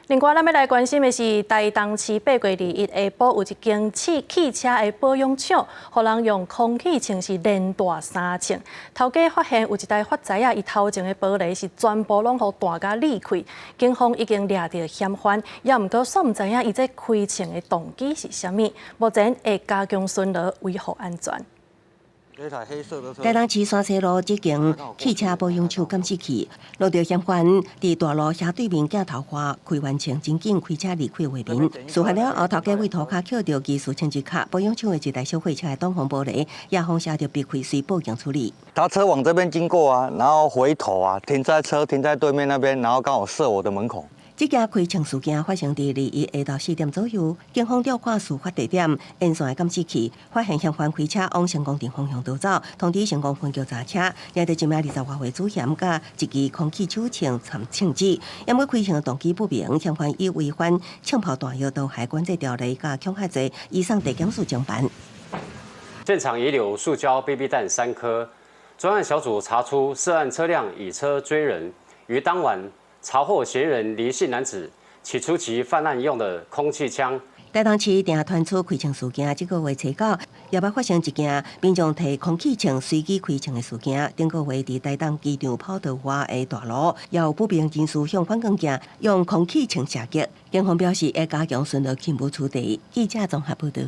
另外，咱欲來關心的是台東市8月21下晡有一間汽車的保養廠，予人用空氣槍是連彈三槍。頭家發現有一台發財仔，伊頭前的玻璃是全部攏予彈共裂開。警方已經掠著嫌犯，也毋過煞毋知影伊這開槍的動機是啥物。目前會加強巡邏，維護安全。台東市山西路這間汽車保養廠監視器，錄著嫌犯佇大路斜對面鏡頭下開完槍，真緊開車離開畫面。事發了後，頭家佇塗跤抾著技術槍一卡，保養廠的一台小貨車的擋風玻璃也予射著爆開，隨報警處理。他車往這邊經過啊，然後回頭啊，停在車停在對面那邊，然後剛好射我的門孔。這件開槍事件發生佇21下晝4點左右，警方調看事發地點沿線的監視器，發現嫌犯開車往成功鎮方向逃走，通知成功分局查車，掠著一名20外歲主嫌佮一支空氣手槍摻槍支，毋過開槍的動機不明，嫌犯以違反槍炮彈藥毒害管制條例佮恐嚇罪，移送地檢署偵辦。現場遺留塑膠 BB 彈三顆，專案小組查出涉案車輛以車追人，於當晚查獲嫌疑人黎姓男子，取出其犯案用的空氣槍。台東市定傳出開槍事件，這個月初九也捌發生一件民眾提空氣槍隨機開槍的事件。頂個月佇台東機場跑道外的大路，也有不明人士向反光鏡用空氣槍射擊。警方表示會加強巡邏，勤務處理。記者綜合報道。